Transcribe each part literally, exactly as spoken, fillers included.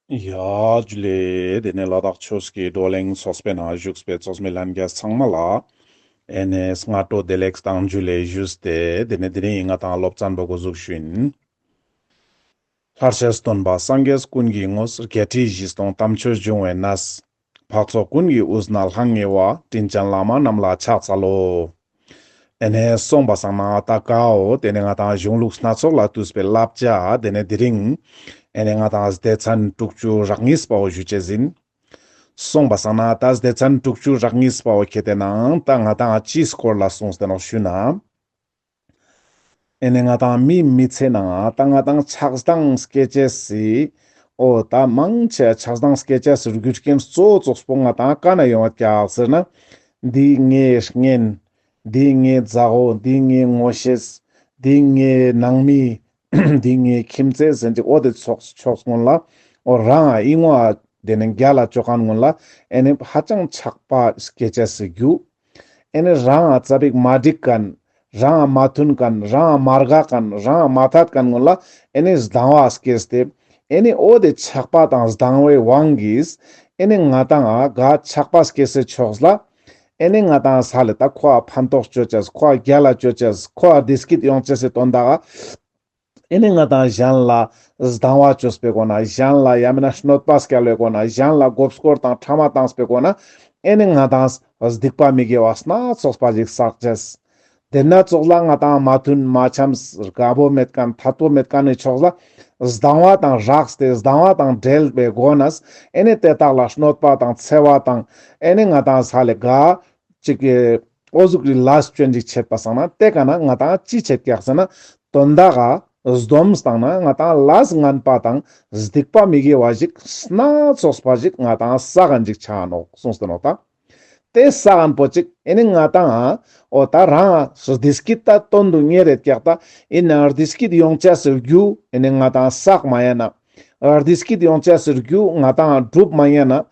ཡ་ཇུ་ལེ། དེ་ནས་ལ་དྭགས་ཆོས་ཀྱི་བགྲོ་གླེང་ཚོགས་པའི་ནང་བཞུགས་པའི་ཚོགས་མི་ལྷན་རྒྱས་ཚང་མ་ལ་ཨེ་ནས་སྔ་དྲོ་བདེ་ལེགས་དང་ཇུ་ལེ་ཞུས་ཏེ། དེ་ནས་དེ་རིང་ང་དང་སློབ་ཚན་པོ་འགོ་འཛུགས་ཞུ་ཡིན། ལྷར་བཅས་སྟོན་པ་སངས་རྒྱས་ཀུན་གྱི་ངོས། བརྒྱད་ཁྲི་བཞི་སྟོང་དམ་ཆོས་འབྱུང་བའི་གནས། འཕགས་ཚོགས་ཀུན་གྱི་དབུས་ན་ལྷང་ངེ་བ། དྲིན་ཅན་བླ་མ་རྣམས་ལ་ཕྱག་འཚལ་ལོ། ཨེ་ནས་སོང་པ་སང་ན་ད་ཀའོ་དེ་ནས་ང་དང་གཞུང་ལུགས་སྣ་ཚོགས་ལས་བཏུས་པའི་བསླབ་བྱ་དེ་ནས་དེ་རིང་ཨེ་ནས་ང་དང་སྡེ་ཚན་དྲུག་ཅུ་རེ་གཉིས་པའོ་ཞུ་ཅེས་ཡིན། སོང་པ་སང་ན་ད་སྡེ་ཚན་དྲུག་ཅུ་རེ་གཉིས་པའོ་ཁེ་ཏེ་ནང་ད་ང་དང་ཅིའི་སྐོར་ལ་གསུངས་ཏེ་ནོག་ཞུ་ན། ཨེ་ནས་ང་དང་མིའི་མི་ཚེ་ནང་ད་ང་དང་ཆགས་སྡང་སྐྱེ་ཅེས་སི་འོ་ད་མང་ཆེ་ཆགས་སྡང་སྐྱེ་ཅེས་སི་རྒྱུ་རྐྱེན་གཙོ་བོ་ཙོགས་པོ་ང་དང་ག་ནས་ཡོང་བ་ཀྱག་ཟེར་ན། འདི་ངའི་གཉེན། འདི་ངའི་མཛའ་བོ། འདི་ངའི་ངོ་ཤེས། འདི་ངའི་ནང་མི། འདི་ངའི་ཁྱིམ་མཚེས་ཟེར་ཅིག་འོ་དེ་ཕྱོགས་ཕྱོགས་སྔོན་ལ་འོ་རང་ཨིན་བ་དེ་ནས་རྒྱལ་ལ་ཅོ་མཁན་སྔོན་ལ་ཨེ་ནས་ཧ་ཅང་ཆགས་པ་སྐྱེ་ཅེས་སི་རྒྱུ། ཨེ་ནས་རང་ང་ཙ་པིག་མ་འགྲིག་མཁན། རང་ང་མ་མཐུན་མཁན། རང་ང་མ་དགའ་མཁན། རང་ང་མ་ཐད་མཁན་སྔོན་ལ་ཨེ་ནས་སྡང་བ་སྐྱེས་ཏེ། ཨེ་ནས་འོ་དེ་ཆགས་པ་དང་སྡང་བའི་དབང་གིས་ཨེ་ནས་ང་དང་ང་ག་ཆགས་པ་སྐྱེ་སའི་ཕྱོགས་ལ་ཨེ་ནས་ང་དང་ས་ལེ་ད་ཁོ་ཨ་ཕན་ཐོགས་ཅོ་ཅེས། ཁོ་ཨ་རྒྱལ་ལ་ཅོ་ཅེས། ཁོ་ཨ་བདེ་སྐྱིད་ཡོང་ཅེས་སི་དོན་དག་ག་ཨེ་ནས་ང་དང་གཞན་ལ་སྡང་བ་ཅོས་པའི་སྒོ་ན། གཞན་ལ་ཡང་མིན་ན་གནོད་པ་སྐྱལ་བའི་སྒོ་ན། གཞན་ལ་མགོ་སྐོར་དང་ཕྲ་མ་བཏངས་པའི་སྒོ་ན་ཨེ་ནས་ང་དང་སྡིག་པ་མི་དགེ་བ་སྣ་ཚོགས་པ་ཞིག་བསགས་ཅེས། དེ་སྣ་ཚོགས་ལ་ང་དང་མ་མཐུན་མ་འཆམས། དགའ་པོ་མེད་མཁན། ཐད་པོ་མེད་མཁན་ནི་ཕྱོགས་ལ་སྡང་བ་དང་སྦྲགས་ཏེ་སྡང་བ་དང་འབྲེལ་བའི་སྒོ་ནས་ཨེ་ནས་དེ་དག་ལ་གནོད་པ་དང་འཚེ་བ་དང་ཨེ་ནས་ང་དང་ས་ལེ་ག་ཅིག་གི་འོ་ཟུག་གི་ལས་སྐྱོན་ཅིག་ཆད་པ་སང་ན་དེ་ཀ་ན་ང་དང་ཅི་ཆད་ཀྱག་ཟེར་ན། དོན་དག་ག་སྡོམ་སྟངས་ན་ང་དང་ལས་ངན་པ་དང་སྡིག་པ་མི་དགེ་བ་ཞིག་སྣ་ཚོགས་པ་ཞིག་ང་དང་བསགས་མཁན་ཅིག་ཆ་ནོག་གསུངས་ཏེ་ནོག་ད། དེ་བསགས་མཁན་པོ་ཅིག་ཨེ་ནི་ང་དང་འོ་ད་རང་བདེ་སྐྱིད་ད་དོན་དུ་གཉེར་རེད་ཀྱག་ད། ཨིན་ནའང་བདེ་སྐྱིད་ཡོང་ཅེས་སི་རྒྱུ་ཨེ་ནི་ང་དང་བསགས་མ་ཉན་ན། བདེ་སྐྱིད་ཡོང་ཅེས་སི་རྒྱུ་ང་དང་སྒྲུབ་མ་ཉན་ན།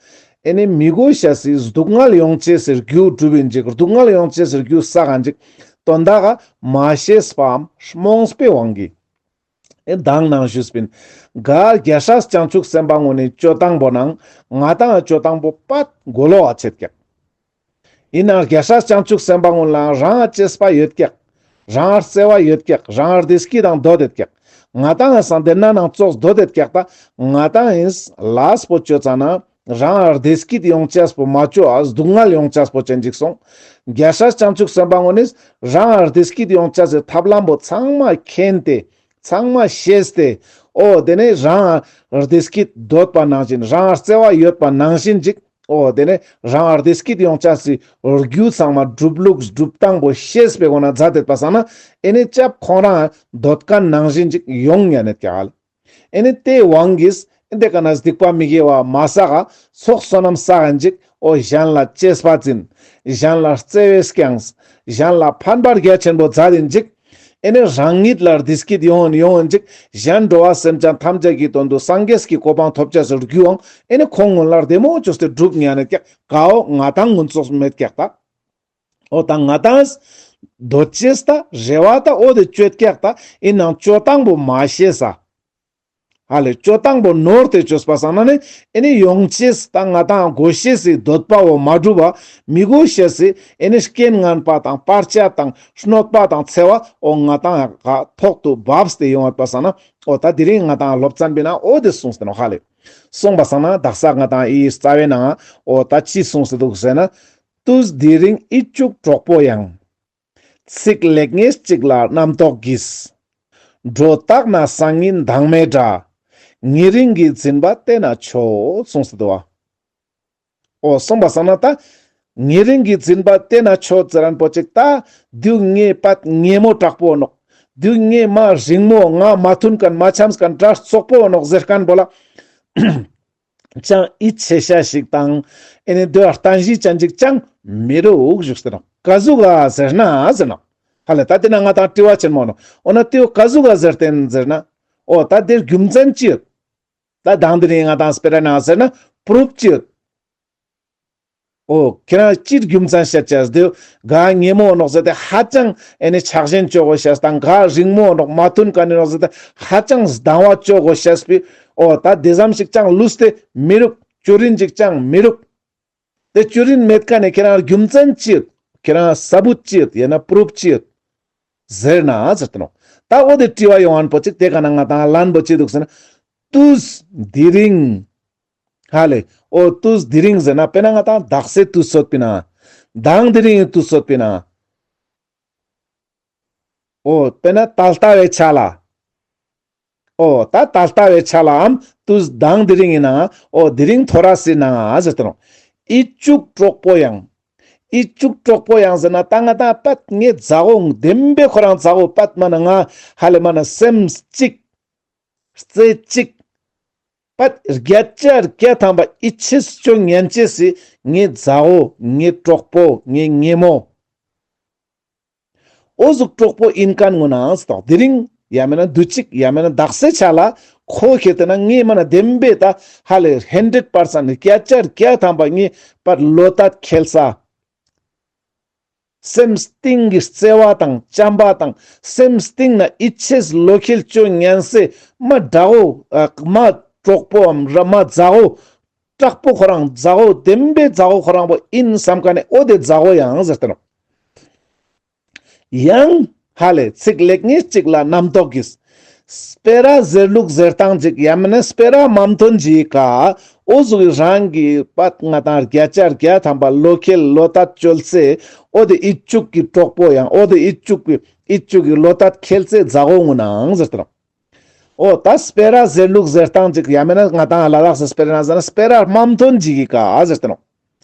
ཨེ་ནི་མི་དགོས་ཤེས་སི་སྡུག་བསྔལ་ཡོང་ཅེས་སི་རྒྱུ་སྒྲུབ་ཡིན་ཅིག་སྡུག་བསྔལ་ཡོང་ཅེས་སི་རྒྱུ་བསགས་ཡིན་ཅིག་དོན་དག་ག་མ་ཤེས་པའམ་རྨོངས་པའི་དབང་གིས། ཨེ་དང་ནང་ཞུས་པིན། ག་རྒྱལ་སྲས་བྱང་ཆུབ་སེམས་དཔའ་ངོ་ནི་སྤྱོད་སྟངས་པོ་ནང་ང་དང་སྤྱོད་སྟངས་པོ་པད་གོ་ལོག་ག་ཆད་ཀྱག་ཨིན་ནའང་རྒྱལ་སྲས་བྱང་ཆུབ་སེམས་དཔའ་ངོ་ལ་རང་ང་གཅེས་པ་ཡོད་ཀྱག་རང་ང་བརྩེ་བ་ཡོད་ཀྱག་རང་ང་བདེ་སྐྱིད་དང་འདོད་དེད་ཀྱག་ང་དང་ངི་སང་དེ་ན་ནང་ཙོགས་འདོད་དེད་ཀྱག་ད་ང་དང་ངིས་ལས་པོ་ཅོ་ཙ་ན་རང་ང་བདེ་སྐྱིད་ཡོང་ཅེས་པོ་མ་ཅོ་འ་སྡུག་བསྔལ་ཡོང་ཅེས་པོ་ཅན་ཅིག་སོང་། རྒྱལ་སྲས་བྱང་ཆུབ་སེམས་དཔའ་ངོ་ནི་རང་ང་བདེ་སྐྱིད་ཡོང་ཅེས་སི་ཐབས་ལམ་པོ་ཚང་མ་མཁྱེན་ཏེ། ཚང་མ་ཤེས་ཏེ། འོ་དེ་ནས་རང་ང་བདེ་སྐྱིད་འདོད་པ་ནང་བཞིན་རང་ང་བརྩེ་བ་ཡོད་པ་ནང་བཞིན་ཅིག་འོ་དེ་ནས་རང་ང་བདེ་སྐྱིད་ཡོང་ཅེས་སི་རྒྱུ་ཚང་མ་སྒྲུབ་ལུགས་སྒྲུབ་སྟངས་པོ་ཤེས་པའི་སྒོ་ནས་མཛད་དེད་པ་སང་ན་ཨེ་ནི་ཅབ་ཁོང་རང་འདོད་མཁན་ནང་བཞིན་ཅིག་ཡོང་ཉན་ནེད་ཀྱག་ལེ། ཨེ་ནི་དེའི་དབང་གིས་ཨེ་འདི་ཀ་ན་སྡིག་པ་མི་དགེ་བ་མ་བསགས་ག་ཚོགས་བསོད་ནམས་བསགས་ཡིན་ཅིག་འོ་གཞན་ལ་གཅེས་པ་འཛིན། གཞན་ལ་བརྩེ་བས་བསྐྱངས། གཞན་ལ་ཕན་པ་རྒྱ་ཆེན་པོ་མཛད་ཡིན་ཅིག་ཨེ་ནི་རང་ཉིད་ལ་བདེ་སྐྱིད་ཡོང་ཡིན་ཡོང་ཡིན་ཅིག་གཞན་འགྲོ་བ་སེམས་ཅན་ཐམས་ཅད་ཀྱི་དོན་དུ་སངས་རྒྱས་ཀྱི་གོ་འཕང་ཐོབ་ཅེས་སི་རྒྱུའང་ཨེ་ནི་ཁོང་སྔོན་ལ་བདེ་མོ་ཅོས་ཏེ་སྒྲུབ་ཉན་ནེད་ཀྱག་གའོ་ང་དང་ངུན་ཙོགས་མེད་ཀྱག་ད། འོ་ད་ང་དང་འདོད་ཅེས་ད་རེ་བ་ད་འོ་དེ་ཅོད་ཀྱག་ད། ཨིན་ནའང་ཅོ་སྟངས་པོ་མ་ཤེས་ས། ཧ་ལེ་ཅོ་སྟངས་པོ་ནོར་ཏེ་ཅོས་པ་སང་ན་ནི་ཨེ་ནི་ཡོང་ཅེས་ད་ང་དང་དགོས་ཤེས་སི་འདོད་པ་བོ་མ་འགྲུབ་པ་མི་དགོས་ཤེས་སི་ཨེ་ནི་རྐྱེན་ངན་པ་དང་བར་ཆད་དང་གནོད་པ་དང་འཚེ་བ་འོ་ང་དང་ག་ཐོག་ཏུ་བབས་ཏེ་ཡོང་བ་སང་ན་འོ་ད་དེ་རིང་ང་དང་སློབ་ཚན་པའི་ནང་འོ་དེ་གསུངས་ཏེ་ནོག་ཧ་ལེ། གསུངས་པ་སང་ན་དག་ས་ང་དང་ཨི་རྩ་བའི་ནང་འོ་ད་ཅི་གསུངས་ཏེ་འདུག་ཟེར་ན། དུས་དེ་རིང་ཨི་ཅུག་གྲོགས་པོ་ཡང་། ཚིག་ལེགས་ཉེས་གཅིག་ལ་རྣམ་རྟོག་གིས། འགྲོ་དག་ན་སང་ཉིན་དང་མེད་འདྲ། ཉེ་རིང་གི་འཛིན་པ་བརྟས་ན་ཆོག་གསུངས་སུ་འདུག་བ། འོ་གསུངས་པ་སང་ན་ད། ཉེ་རིང་གི་འཛིན་པ་བརྟས་ན་ཆོག་ཟེར་མཁན་པོ་ཅིག་ད། དུས་ངའི་པད་ཉེ་མོ་དྲག་པོ་ནོག་དུས་ངའི་མ་རིང་མོ་ང་མ་མཐུན་མཁན་མ་འཆམས་མཁན་དྲག་ཙོག་པོ་ནོག་ཟེར་མཁན་པོ་ལ། ཅང་ཡིད་ཆེས་ཤེས་ཤིག་དང་། ཨེ་ནི་དེ་བ་བརྟན་གཞི་ཅན་ཅིག་ཅང་མི་རུག་ཞུགས་ཏེ་ནོག་ག་ཟུག་ག་ཟེར་ན་ཟེར་ནོག་ཧ་ལེ་ད་དེ་ན་ང་དང་དྲི་བ་ཆེན་མོ་ནོག་འོ་ན་དེ་བ་ག་ཟུག་ག་ཟེར་ཏེན་ཟེར་ན། འོ་ད་དེར་རྒྱུ་མཚན་ཅི་ཡོད། ད་དང་དེ་རིང་ང་དང་སྤེ་ར་ན་ཟེར་ན་པུ་རུབ་ཅི་ཡོད། འོ་ཁྱེད་རང་ཅི་རྒྱུ་མཚན་བཤད་ཅེས་དེ་ག་ཉེ་མོ་ནོག་ཟེར་ཏེ་ཧ་ཅང་ཨེ་ནི་ཆགས་ཞེན་ཅོ་དགོས་ཤེས་དང་ག་རིང་མོ་ནོག་མ་མཐུན་ཀ་ནི་ནོག་ཟེར་ཏེ་ཧ་ཅང་སྡང་བ་ཅོ་དགོས་ཤེས་པི་འོ་ད་དེ་ཙམ་ཞིག་ཅང་ལུས་ཏེ་མི་རུག་ཅོ་རིན་ཅིག་ཅང་མི་རུག་དེ་ཅོ་རིན་མེད་ཀ་ནི་ཁྱེད་རང་རྒྱུ་མཚན་ཅི་ཡོད། ཁྱེད་རང་ས་བུད་ཅི་ཡོད་ཡང་ན་པུ་རུབ་ཅི་ཡོད་ཟེར་ན་ཟེར་ཏེ་ནོག་ད་འོ་དེ་དྲི་བ་ཡོང་ངན་པོ་ཅིག་དེ་ག་ན་ང་དང་ལན་པོ་ཅི་འདུག་ཟེར་ན། དུས་དེ་རིང་། ཧ་ལེ། འོ་དུས་དེ་རིང་ཟེར་ན་དཔེར་ན་ང་དང་དག་སའི་དུས་ཚོད་པི་ན། མདང་དེ་རིང་གི་དུས་ཚོད་པི་ན། འོ་དཔེར་ན་ད་ལྟ་བའི་ཆ་ལ། འོ་ད་ད་ལྟ་བའི་ཆ་ལའམ་དུས་མདང་དེ་རིང་ཡིན་ན་འོ་དེ་རིང་ཐོ་རས་སི་ནང་ཟེར་ཏེ་ནོག་ཨི་ཅུག་གྲོགས་པོ་ཡང་། ཨི་ཅུག་གྲོགས་པོ་ཡང་ཟེར་ན་ད་ང་དང་པད་ངའི་མཛའ་བོ་བདེན་པའི་ཁོ་རང་མཛའ་བོ་པད་མ་ན་ང་ཧ་ལེ་མ་ན་སེམས་གཅིག་རྩེ་གཅིག་པད་བརྒྱ་ཆ་བརྒྱ་ཐམ་པ་ཨི་ཆེས་ཅོ་ཉན་ཅེས་སི་ངའི་མཛའ་བོ་ངའི་གྲོགས་པོ་ངའི་ཉེ་མོ། འོ་ཟུག་གྲོགས་པོ་ཨིན་ཁན་ངུ་ནང་སྟོག་དེ་རིང་ཡང་མེད་ན་དུས་ཅིག་ཡང་མེད་ན་དག་སའི་ཆ་ལ་ཁོ་ཁེ་ཏེ་ན་ངའི་མ་ན་བདེན་པའི་ད་ཧ་ལེ་ཧན་ཌེཌ་པར་སེན་བརྒྱ་ཆ་བརྒྱ་ཐམ་པ་ངའི་པད་བློ་ཐད་ཁེལ་ས། སེམས་གཏིང་གི་བརྩེ་བ་དང་བྱམས་པ་དང་སེམས་གཏིང་ན་ཨི་ཆེས་བློ་ཁེལ་ཅོ་ཉན་སའི་མ་དྲག་པོ་ཨ་མ་གྲོགས་པོའམ་ར་མ་མཛའ་བོ་དྲག་པོ་ཁོ་རང་མཛའ་བོ་བདེན་པའི་མཛའ་བོ་ཁོ་རང་པོ་ཨིན་བསམ་ཁན་ནི་འོ་དེ་མཛའ་བོ་ཡང་ཟེར་ཏེ་ནོག་ཡང་ཧ་ལེ་ཚིག་ལེགས་ཉེས་གཅིག་ལ་རྣམ་རྟོག་གིས། སྤེ་ར་ཟེར་ལུགས་ཟེར་སྟངས་ཅིག་ཡང་མེད་ན་སྤེ་ར་མ་མཐུན་ཅིག་ག་འོ་ཟུག་གི་རང་གི་པད་ང་དང་བརྒྱ་ཆ་བརྒྱ་ཐམ་པ་བློ་ཁེལ་བློ་ཐད་ཅོལ་སེ་འོ་དེ་ཨི་ཅུག་གི་གྲོགས་པོ་ཡང་འོ་དེ་ཨི་ཅུག་གི་ཨི་ཅུག་གི་བློ་ཐད་ཁེལ་སེ་མཛའ་བོ་ངུ་ནང་ཟེར་ཏེ་ནོག་འོ་ད་སྤེ་ར་ཟེར་ལུགས་ཟེར་སྟངས་ཅིག་ཡང་མེད་ན་ང་དང་ལ་དྭགས་སི་སྤེ་ར་ན་ཟེར་ན་སྤེ་ར་མ་མཐུན་ཅིག་གི་ག་ཟེར་ཏེ་ནོག་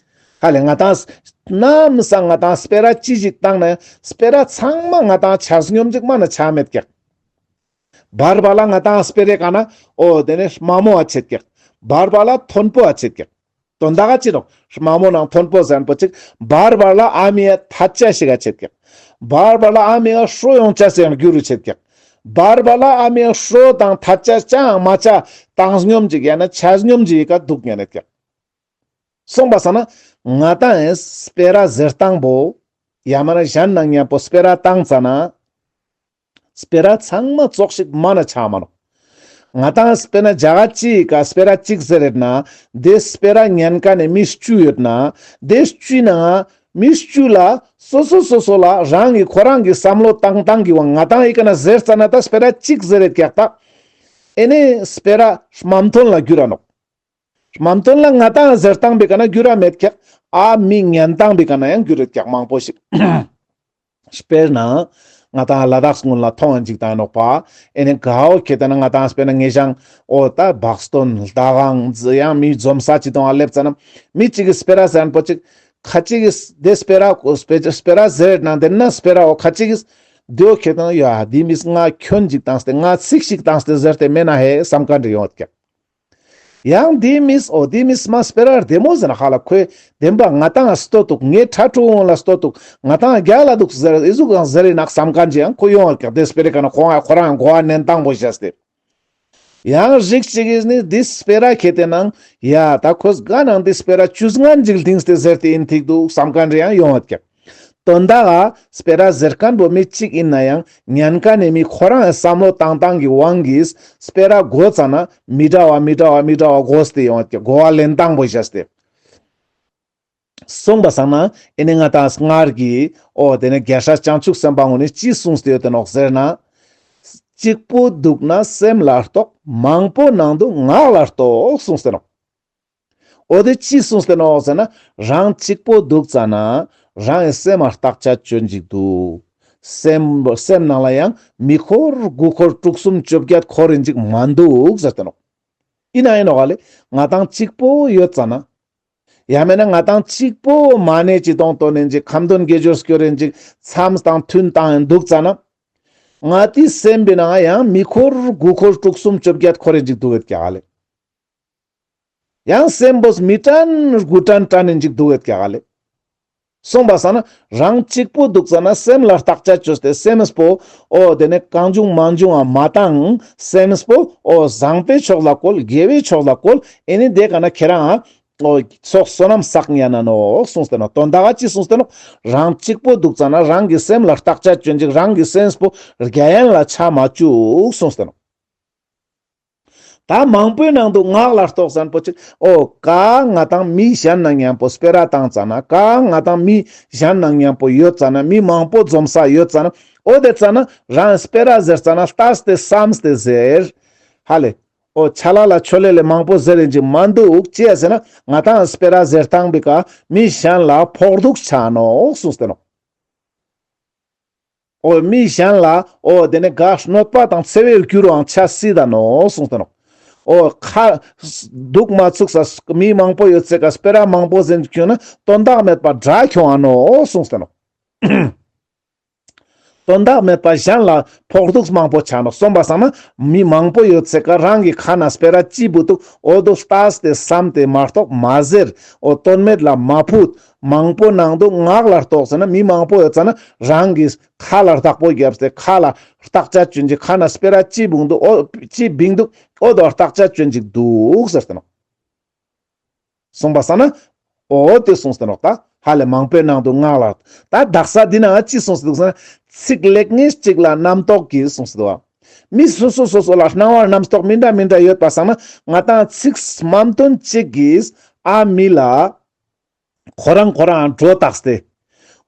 ཧ་ལེ་ང་དང་ནམ་སང་ང་དང་སྤེ་ར་ཅི་ཞིག་བཏང་ན་ཡང་སྤེ་ར་ཚང་མ་ང་དང་ཆ་སྙོམས་ཅིག་མ་ན་ཆ་མེད་ཀྱག་བར་བར་ལ་ང་དང་སྤེ་རའི་ཀ་ན་འོ་དེ་ནས་དམའ་མོ་ཨ་ཆེད་ཀྱག་བར་བར་ལ་མཐོན་པོ་ཨ་ཆེད་ཀྱག་དོན་དག་ག་ཅི་ནོག་དམའ་མོ་ནང་མཐོན་པོ་ཟེར་ན་པོ་ཅིག་བར་བར་ལ་ཨ་མི་ཡ་ཐད་ཆ་ཞིག་ཨ་ཆེད་ཀྱག་བར་བར་ལ་ཨ་མི་ཡ་ཧྲོ་ཡོང་ཆ་སེ་ཡང་འགྱུར་རུ་ཆེད་ཀྱག་བར་བར་ལ་ཨ་མི་ཡ་ཧྲོ་དང་ཐད་ཆ་ཅང་མ་ཆ་བཏང་སྙོམས་ཅིག་ཡང་ན་ཆ་སྙོམས་ཅིག་གི་ཀ་འདུག་ཉན་ནེད་ཀྱག་སོང་པ་སང་ན་ང་དང་ངི་སྤེ་ར་ཟེར་སྟངས་པོ་ཡང་མ་ན་གཞན་ནང་མཉམ་པོ་སྤེ་ར་བཏང་ཙ་ན་སྤེ་ར་ཚང་མ་ཙོགས་ཤིག་མ་ན་ཆ་མ་ནོག་ང་དང་སྤེར་ན་ཇ་ག་ཅིག་ག་སྤེ་ར་ཅིག་ཟེར་ཡོད་ན་དེ་སྤེ་ར་ཉན་ཁན་ནི་མི་བཅུ་ཡོད་ན་དེ་བཅུའི་ནང་མི་བཅུ་ལ་སོ་སོ་སོ་སོ་ལ་རང་གི་ཁོ་རང་གི་བསམ་བློ་བཏང་སྟངས་ཀྱི་དབང་ང་དང་ངི་ཀ་ན་ཟེར་ཙ་ན་ད་སྤེ་ར་ཅིག་ཟེར་ཡོད་ཀྱག་ད། ཨེ་ནེ་སྤེ་ར་མ་མཐུན་ལ་འགྱུར་ར་ནོག་མ་མཐུན་ལ་ང་དང་ཟེར་སྟངས་པོའི་ཀ་ན་འགྱུར་ར་མེད་ཀྱག་ཨ་མི་ཉན་སྟངས་པོའི་ཀ་ན་ཡང་འགྱུར་ཡོད་ཀྱག་མང་པོ་ཞིག་སྤེར་ན་ང་དང་ལ་དྭགས་སྔོན་ལ་མཐོང་ཡིན་ཅིག་དང་ནོག་པ། ཨེ་ནེ་གའོ་ཁེ་ཏེ་ན་ང་དང་སྤེར་ན་ངེ་ཞང་འོ་ད་བག་སྟོན་ལྟ་གང་ཡང་མི་འཛོམས་ས་ཅིག་དང་ཨ་སླེབས་ཙ་ན་མི་ཅིག་གི་སྤེ་ར་ཟེར་ན་པོ་ཅིག་ཁ་ཅིག་གི་དེ་སྤེ་ར་སྤེ་སྤེ་ར་ཟེར་ན་དེ་ན་སྤེ་ར་འོ་ཁ་ཅིག་གི་དེའོ་ཁེ་ཏེ་ན་ཡ་དེ་མིས་ང་ཁྱོན་ཅིག་བཏང་སྟེ་ང་ཚིག་ཞིག་བཏང་སྟེ་ཟེར་ཏེ་མེད་ན་ཧེ་བསམ་ཁན་རེ་ཡོང་ཡོད་ཀྱག་ཡང་དེ་མིས་འོ་དེ་མིས་མ་སྤེ་ར་བདེ་མོ་ཟེར་ན་ཧ་ལ་ཁོས་བདེན་པ་ང་དང་ལ་སྟོད་དུག་ངའི་ཕྲུ་གུ་ལ་སྟོད་དུག་ང་དང་རྒྱལ་ལ་དུག་ཟེར་ཨི་ཟུག་ཡང་ཟེར་ཡིན་ན་བསམ་ཁན་ཅིག་ཡང་ཁོ་ཡོང་བ་ཀྱག་དེ་སྤེ་ར་ཀ་ན་ཁོ་ཁོ་རང་གོ་བ་ལེན་སྟངས་པོ་བྱས་ཏེ། ཡང་རིགས་ཅིག་གིས་ནི་དེ་སྤེ་ར་ཁེ་ཏེ་ནང་ཡ་ད་ཁོས་ག་ནང་དེ་སྤེ་ར་ཇུས་ངན་ཅིག་ལྡིངས་ཏེ་ཟེར་ཏེ་ཡིན་ཐིག་དུག་བསམ་ཁན་རེ་ཡང་ཡོང་བ་ཀྱག་དོན་དག་ག་སྤེ་ར་ཟེར་ཁན་པོ་མི་གཅིག་ཡིན་ན་ཡང་ཉན་ཁན་ནི་མི་ཁོ་རང་ངི་བསམ་བློ་བཏང་སྟངས་ཀྱི་དབང་གིས་སྤེ་ར་གོ་ཙ་ན་མི་འདྲ་བ་མི་འདྲ་བ་མི་འདྲ་བ་གོ་སྟེ་ཡོང་བ་ཀྱག་གོ་བ་ལེན་སྟངས་པོ་བྱས་ཏེ། སོང་པ་སང་ན་ཨེ་ནེ་ང་དང་སྔར་གྱི་འོ་དེ་ནེ་རྒྱལ་སྲས་བྱང་ཆུབ་སེམས་དཔའ་ངོ་ནི་ཅི་གསུངས་ཏེ་ཡོད་དེ་ནོག་ཟེར་ན། གཅིག་པོ་འདུག་ན་སེམས་ལ་རྟོག་མང་པོ་ནང་དུ་ངག་ལ་རྟོག་གསུངས་ཏེ་ནོག་འོ་དེ་ཅི་གསུངས་ཏེ་ནོག་ཟེར་ན་རང་གཅིག་པོ་འདུག་ཙ་ན་རང་ངི་སེམས་ལ་བརྟག་དཔྱད་ཅོ་ཡིན་ཅིག་དུག་སེམས་སེམས་ནང་ལ་ཡང་མི་འཁོར་དགུ་འཁོར་དྲུག་གསུམ་བཅོ་བརྒྱད་འཁོར་ཡིན་ཅིག་མ་འདུག་ཟེར་ཏེ་ནོག་ཡིན་ན་ཡིན་ནོག་ལེ་ང་དང་གཅིག་པོ་ཡོད་ཙ་ན། ཡང་མེད་ན་ང་དང་གཅིག་པོ་མ་ཎི་ཅིག་དོང་ཏོན་ཡིན་ཅིག་ཁ་འདོན་དགེ་སྦྱོར་སྐྱོར་ཡིན་ཅིག་མཚམས་དང་ཐུན་བཏང་ཡིན་འདུག་ཙ་ན། ང་དེ་སེམས་པའི་ནང་ཡང་མི་འཁོར་དགུ་འཁོར་དྲུག་གསུམ་བཅོ་བརྒྱད་འཁོར་ཡིན་ཅིག་དུག་ཡོད་ཀྱག་ལེ། ཡང་སེམས་པོས་མི་དྲན་དགུ་དྲན་དྲན་ཡིན་ཅིག་དུག་ཡོད་ཀྱག་ལེ། སོང་པ་སང་ན་རང་གཅིག་པོ་འདུག་ཙ་ན་སེམས་ལ་བརྟག་དཔྱད་ཅོས་ཏེ་སེམས་པོ་འོ་དེ་ནེ་གང་བྱུང་མང་བྱུང་ང་མ་བཏང་སེམས་པོ་འོ་བཟང་པོའི་ཕྱོགས་ལ་བཀོལ་དགེ་བའི་ཕྱོགས་ལ་བཀོལ་ཨེ་ནེ་དེ་ཀ་ན་ཁྱེ་རང་ འོ་ཚོགས་བསོད་ནམས་བསགས་ཉན་ན་ནོག་གསུངས་ཏེ་ནོག། དོན་དག་ཅི་གསུངས་ཏེ་ནོག། རང་གཅིག་པོ་འདུག་ཙ་ན་རང་གི་སེམས་ལ་བརྟག་དཔྱད་བཅོ་ཅིག། རང་གི་སེམས་པོ་རྒྱ་ཡན་ལ་ཆ་མ་བཅུག་གསུངས་ཏེ་ནོག། ད་མང་པོའི་ནང་དུ་ངག་ལ་རྟོགས་ཟེར་ཁན་པོ་ཅི། འོ་ཀ་ང་དང་མི་གཞན་ན་མཉམ་པོ་སྤེ་ར་བཏང་ཙ་ན། ཀ་ང་དང་མི་གཞན་ན་མཉམ་པོ་ཡོད་ཙ་ན། མི་མང་པོ་འཛོམས་ས་ཡོད་ཙ་ན། འོ་དེ་ཙ་ན་རང་སྤེ་ར་ཟེར་ཙ་ན་ལྟས་ཏེ་བསམས་ཏེ་ཟེར། ཧ་ལེ། འོ་ཆ་ལ་ལ་ཆོ་ལེ་ལེ་མང་པོ་ཟེར་ཡིན་ཅིག་མ་འདུག། ཅི་ཡ་ཟེར་ན་ང་དང་སྤེ་ར་ཟེར་བཏང་བི་ཀ་མི་གཞན་ལ་ཕོག་ཐུག་ཆ་ནོག་གསུངས་ཏེ་ནོག། འོ་མི་གཞན་ལ་འོ་དེ་ནེ་ག་གནོད་པ་དང་འཚེ་བའི་རྒྱུ་རུའང་ཆ་སྲིད་ད་ནོག་གསུངས་ཏེ་ནོག། འོ་ཁ་འདུག་མ་ཚུགས་ས་མི་མང་པོ་ཡོད་ཚེ་ཀ་སྤེ་ར་མང་པོ་ཟེར་ཁྱོང་ན་དོན་དག་མེད་པ་དགྲ་ཁྱོང་ང་ནོག་གསུངས་ཏེ་ནོག། དོན་དག་མེད་པ་གཞན་ལ་ཕོག་ཐུག་མང་པོ་ཆ་ནོག། སོང་པ་སང་ན་མི་མང་པོ་ཡོད་ཚེ་ཀ་རང་གི་ཁ་ན་སྤེ་ར་ཅི་བུ་འདུག། འོ་དོ་ལྟས་ཏེ་བསམས་ཏེ་མ་གཏོགས་མ་ཟེར། འོ་དོན་མེད་ལ་མ་ཕུད། མང་པོ་ནང་དུ་ངག་ལ་རྟོགས་ཟེར་ན་མི་མང་པོ་ཡོད་ཙ་ན་རང་གི་ཁ་ལ་བདག་པོ་བརྒྱབ་སྟེ་ཁ་ལ་བརྟག་དཔྱད་བཅོ་ཅིག། ཁ་ན་སྤེ་ར་ཅི་བུ་འདུག། འོ་ཅི་བིང་འདུག། འོ་དོ་བརྟག་དཔྱད་བཅོ་ཅིག་འདུག་ཟེར་ཏེ་ནོག། སོང་པ་སང་ན། འོ་དེ་གསུངས་ཏེ་ནོག། ད་ཧ་ལེ་མང་པོའི་ནང་དུ་ངག་ལ། ད་དག་ས་འདི་ན་ཅི་གསུངས་ཏེ་འདུག་ཟེར་ན། ཚིག་ལེགས་ཉེས་གཅིག་ལ་རྣམ་རྟོག་གིས་གསུངས་ཏེ་འདུག་བ། མི་སོ་སོ་སོ་སོ་ལ་སྣང་བ་རྣམ་རྟོག་མི་འདྲ་མི་འདྲ་ཡོད་པ་སང་ན་ང་དང་ཚིག་སྨོན་འདུན་གཅིག་གིས་ཨ་མི་ལ་ཁོ་རང་ཁོ་རང་སྒྲོ་བཏགས་ཏེ།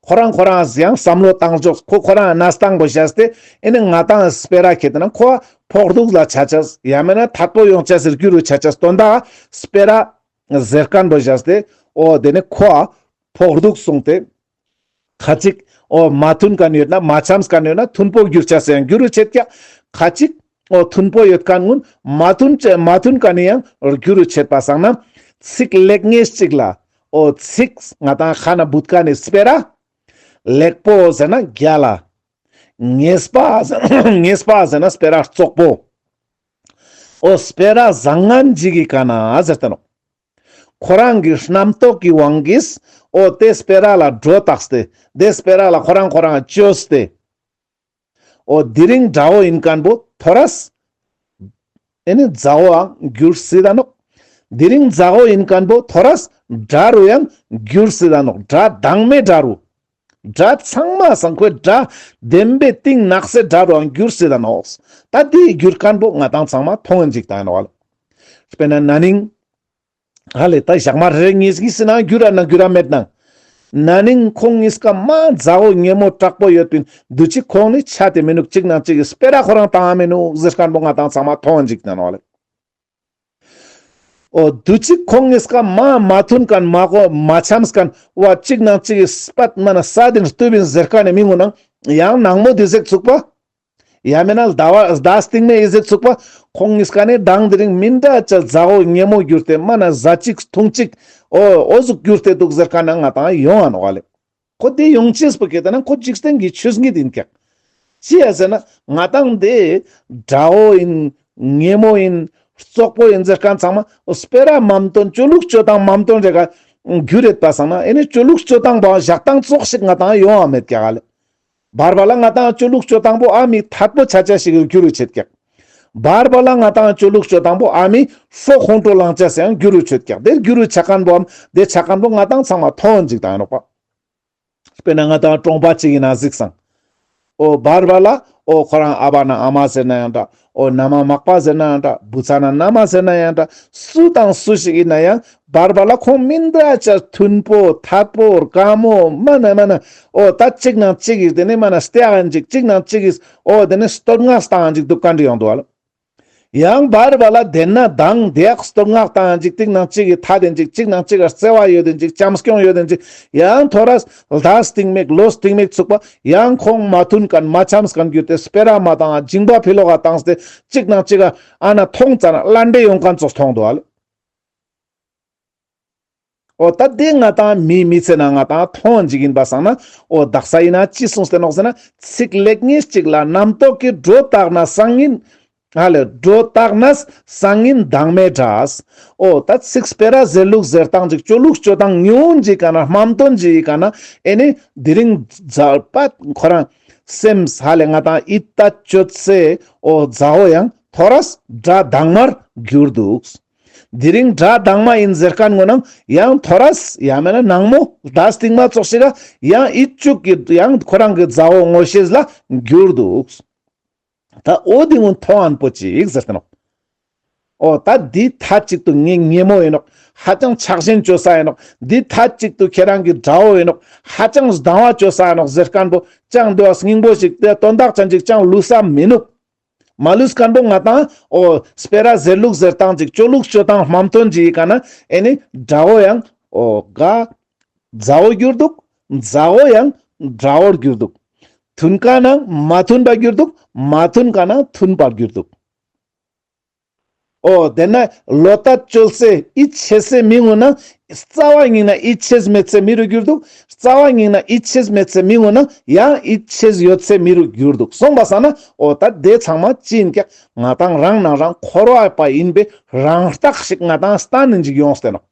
ཁོ་རང་ཁོ་རང་ཡང་བསམ་བློ་བཏང་ཕྱོགས་ཁོ་ཁོ་རང་གནས་སྟངས་པོ་བྱས་ཏེ་ཨེ་ནི་ང་དང་སྤེ་ར་ཁྱེར་ཏེ་ན་ཁོ་ཕོག་ཐུག་ལ་ཆ་ཆས་ཡང་མེད་ན་ཐད་པོ་ཡོང་ཆས་སི་རྒྱུ་རུ་ཆ་ཆས། དོན་དག་སྤེ་ར་ཟེར་ཁན་པོ་བྱས་ཏེ་འོ་དེ་ནི་ཁོ་ཕོག་ཐུག་སོང་སྟེ་ཁ་ཅིག་འོ་མ་མཐུན་ཁན་ཡོད་ན་མ་འཆམས་ཁན་ཡོད་ན་མཐུན་པོ་འགྱུར་ཆས་སི་ཡང་རྒྱུ་རུ་ཆེད་ཀྱག། ཁ་ཅིག་འོ་མཐུན་པོ་ཡོད་ཁན་གུན་མ་མཐུན་ཆ་མ་མཐུན་ཁན་ནི་ཡང་རྒྱུ་རུ་ཆེད་པ་སང་ན་ཚིག་ལེགས་ཉེས་གཅིག་ལ། འོ་ཚིག་ང་དང་ཁ་ན་བུད་ཁན་ནི་སྤེ་ར་ལེགས་པོ་ཟེར་ན་རྒྱལ་ལ། ཉེས་པ་ཉེས་པ་ཟེར་ན་སྤེ་ར་བཙོག་པོ། འོ་སྤེ་ར་བཟང་ངན་ཅིག་གི་ཀ་ན་ཟེར་ཏེ་ནོག། ཁོ་རང་གི་རྣམ་རྟོག་གི་དབང་གིས་འོ་དེ་སྤེ་ར་ལ་སྒྲོ་བཏགས་ཏེ་དེ་སྤེ་ར་ལ་ཁོ་རང་ཁོ་རང་བཅོས་ཏེ། འོ་དེ་རིང་དགྲ་བོ་ཡིན་ཁན་པོ་ཐོ་རས་ཨེ་ནི་མཛའ་བོའང་འགྱུར་སྲིད་ད་ནོག། དེ་རིང་མཛའ་བོ་ཡིན་ཁན་པོ་ཐོ་རས་དགྲ་རུ་ཡང་འགྱུར་སྲིད་ད་ནོག། དགྲ་དང་མའི་དགྲ་རུ། དགྲ་ཚང་མ་སང་ཁོའི་དགྲ་བདེན་པའི་གཏིང་ནག་སའི་དགྲ་རུའང་འགྱུར་སྲིད་ད་ནོག། ད་དེ་འགྱུར་ཁན་པོ་ང་དང་ཚང་མ་མཐོང་ཡིན་ཅིག་ད་ཡིན་ནོག། དཔེར་ན་ན་ནིང་ཧ་ལེ་ད་ཞག་མ་རེ་གཉིས་ཀྱི་སི་ན་འགྱུར་ར་ན་འགྱུར་ར་མེད་ནང་། ན་ནིང་ཁོང་གཉིས་ཀ་མ་མཛའ་བོ་ཉེ་མོ་དྲག་པོ་ཡོད་པིན་དུ་ཅིག་ཁོང་ནི་ཆ་དེ་མི་ནུག། གཅིག་ནང་གཅིག་གི་སྤེ་ར་ཁོ་རང་བཏང་མི་ནུག་ཟེར་ཁན་པོ་ང་དང་ཚང་མ་མཐོང་ཡིན་ཅིག་ད་ཡིན་ནོག་ལེ། འོ་དུ་ཅིག་ཁོང་གཉིས་ཀ་མ་མ་མཐུན་ཁན་མ་གོ་མ་འཆམས་ཁན་བ་གཅིག་ནང་གཅིག་གི་སྤད་མ་ན་ས་དིན་སྟུབ་ཡིན་ཟེར་ཁན་ནི་མི་ངུ་ནང་ཡང་ནང་མོ་དེ་ཟེག་ཚུགས་པ། ཡང་མེད་ན་ཟླ་བ་ཟླ་སྟིང་མའི་ཨི་ཟེག་ཚུགས་པ། ཁོང་གཉིས་ཀ་ནི་དང་དེ་རིང་མི་འདྲ་ཅ་མཛའ་བོ་ཉེ་མོ་གྱུར་ཏེ་མ་ན་ཟ་གཅིག་འཐུང་གཅིག་འོ་འོ་ཟུག་གྱུར་ཏེ་འདུག་ཟེར་ཁན་ནང་ང་དང་ཡོང་ང་ནོག་ལེ། ཁོ་དེ་ཡོང་ཅེས་པོ་ཁྱེད་ན་ཁོ་འཇིག་རྟེན་གྱི་ཆོས་ཉིད་ཡིན་ཀྱག། ཅི་ཡ་ཟེར་ན་ང་དང་དེ་དགྲ་བོ་ཡིན་ཉེ་མོ་ཡིན་བཙོག་པོ་ཡིན་ཟེར་ཁན་ཚང་མ་སྤེ་ར་མ་མཐུན་ཅོ་ལུགས་ཅོ་སྟངས་མ་མཐུན་རེ་ག་གྱུར་ཡོད་པ་སང་ན་ཨེ་ནི་ཅོ་ལུགས་ཅོ་སྟངས་པོ་ཞག་དང་ཙོགས་ཤིག་ང་དང་ཡོང་བ་མེད་ཀྱག་ལེ། བར་བར་ལ་ང་དང་ཅོ་ལུགས་ཅོ་སྟངས་པོ་ཨ་མི་ཐད་པོ་ཆ་ཆ་ཞིག་གྱུར་རུ་ཆེད་ཀྱག། བར་བར་ལ་ང་དང་ཅོ་ལུགས་ཅོ་སྟངས་པོ་ཨ་མི་ཧྲོ་ཁོང་ཁྲོ་ལང་ཆ་སེ་ཡང་གྱུར་རུ་ཆེད་ཀྱག། དེ་གྱུར་རུ་ཆ་ཁན་པོའམ་དེ་ཆ་ཁན་པོ་ང་དང་ཚང་མ་མཐོང་ཡིན་ཅིག་ད་ཡིན་ནོག་པ། དཔེར་ན་ང་དང་གྲོང་པ་ཅིག་ཡིན་ན་གཟིགས་སང་། འོ་བར་བར་ལ་འོ་ཁོ་རང་ཨ་བ་ན་ཨ་མ་ཟེར་ན་ཡང་འདྲ། འོ་ན་མ་མག་པ་ཟེར་ན་ཡང་འདྲ། བུ་ཚ་ན་ན་མ་ཟེར་ན་ཡང་འདྲ། སུ་དང་སུ་ཞིག་ཡིན་ན་ཡང་བར་བར་ལ་ཁོང་མི་འདྲ་ཅ་མཐུན་པོ་ཐད་པོ་དགའ་མོ་མ་ན་མ་ན་འོ་ད་གཅིག་ནང་གཅིག་གིས་དེ་ནི་མ་ན་སྟེ་ཨ་ཅིག་གཅིག་ནང་གཅིག་གིས་འོ་དེ་ནི་སྟོད་ངག་སྟངས་ཅིག་འདུག་ག་འདྲི་ཡོང་འདུག་ལེ། ཡང་བར་བར་ལ་དེ་ན་དང་དེ་ཡག་སྟོད་ངག་སྟངས་ཅིག་གཅིག་ནང་གཅིག་གི་ཐད་དེ་ཅིག་གཅིག་ནང་གཅིག་ག་བརྩེ་བ་ཡོད་དེ་ཅིག་བྱམས་སྐྱོང་ཡོད་དེ་ཅིག་ཡང་ཐོ་རས་ཟླ་སྟིང་མེག་ལོ་སྟིང་མེག་ཚུགས་པ་ཡང་ཁོང་མ་མཐུན་ཁན་མ་འཆམས་ཁན་གྱུར་ཏེ་སྤེ་ར་མ་བཏང་འཇིང་པ་ཕི་ལོག་ག་བཏང་སྟེ་གཅིག་ནང་གཅིག་ག་ཨ་ན་མཐོང་ཙ་ན་ལན་འདྲེ་ཡོང་ཁན་ཙོགས་མཐོང་འདུག་ལེ། འོ་ད་དེ་ང་དང་མི་མི་ཚེ་ན་ང་དང་མཐོང་ཅིག་ཡིན་པ་སང་ན་འོ་དག་ས་ཡིན་ན་ཅི་གསུངས་ཏེ་ནོག་ཟེར་ན་ཚིག་ལེགས་ཉེས་གཅིག་ལ་རྣམ་རྟོག་གི་སྒྲོ་བཏགས་ན་སང་ཉིན་ཧ་ལེ་སྒྲོ་བཏགས་ན་སང་ཉིན་དང་མའི་དགྲ། འོ་ད་ཚིག་སྤེ་ར་ཟེར་ལུགས་ཟེར་སྟངས་ཅིག་ཅོ་ལུགས་ཅོ་སྟངས་ཉུང་ཅིག་ག་ན་མ་མཐུན་ཅིག་ག་ན་ཨེ་ནི་དེ་རིང་མཛའ་བོ་ཁོ་རང་སེམས་ཧ་ལེ་ང་དང་ཡིད་ད་ཅོ་ཚེ་འོ་མཛའ་བོ་ཡང་ཐོ་རས་དགྲ་དང་མར་གྱུར་འདུག། དེ་རིང་དགྲ་དང་མ་ཡིན་ཟེར་མཁན་ངོ་ནང་ཡང་ཐོ་རས་ཡང་མེད་ན་ནང་མོ་ད་སྟིང་མ་ཙོགས་ཤིག་ག་ཡང་ཨི་ཅུག་གི་ཡང་ཁོ་རང་གི་མཛའ་བོ་ངོ་ཤེས་ལ་འགྱུར་འདུག་ད་འོ་དེ་ངོ་མཐོང་ཨན་པོ་ཅིག་ཟེར་ཏེ་ནོག་འོ་ད་འདི་ཐད་ཅིག་ཏུ་ངའི་ཉེ་མོ་ཡིན་ནོག་ཧ་ཅང་ཆགས་ཞེན་བཅོ་ས་ཡིན་ནོག་འདི་ཐད་ཅིག་ཏུ་ཁྱེད་རང་གི་དགྲ་བོ་ཡིན་ནོག་ཧ་ཅང་སྡང་བ་བཅོ་ས་ཡིན་ནོག་ཟེར་མཁན་པོ་ཅང་འདི་བ་སྙིང་པོ་ཞིག་དེ་དོན་དག་ཅན་ཅིག་ཅང་ལུས་ས་མི་ནུག་མ་ལུས་མཁན་པོ་ང་ཏང་འོ་སྤེ་ར་ཟེར་ལུགས་ཟེར་སྟངས་ཅིག་སྤྱོད་ལུགས་སྤྱོད་སྟངས་མ་མཐུན་ཅིག་ཡིན་ཀ་ན་ཨེ་ནི་དགྲ་བོ་ཡང་འོ་ག་མཛའ་བོ་གྱུར་འདུག་མཛའ་བོ་ཡང་དགྲ་བོར་གྱུར་འདུག་མཐུན་ཀ་ན་མ་མཐུན་པ་གྱུར་འདུག་མ་མཐུན་ཀ་ན་མཐུན་པར་གྱུར་འདུག་འོ་དེ་ན་ལོ་ཏ་བཅོལ་སའི་ཡིད་ཆེས་སའི་མི་ངོ་ན་རྩ་བ་ཉིད་ན་ཡིད་ཆེས་མེད་སའི་མི་རུ་གྱུར་འདུག་རྩ་བ་ཉིད་ན་ཡིད་ཆེས་མེད་སའི་མི་ངོ་ན་ཡང་ཡིད་ཆེས་ཡོད་སའི་མི་རུ་གྱུར་འདུག་སོང་པ་སང་ན་འོ་ད་དེ་ཚང་མ་ཅི་ཡིན་ཀྱག་ང་ཏང་རང་ནང་རང་འཁོར་བ་པ་ཡིན་པའི་རང་རྟགས་ཤིག་ང་ཏང་སྟན་ནི་ཅིག་ཡོངས་ཏེ་ནོག་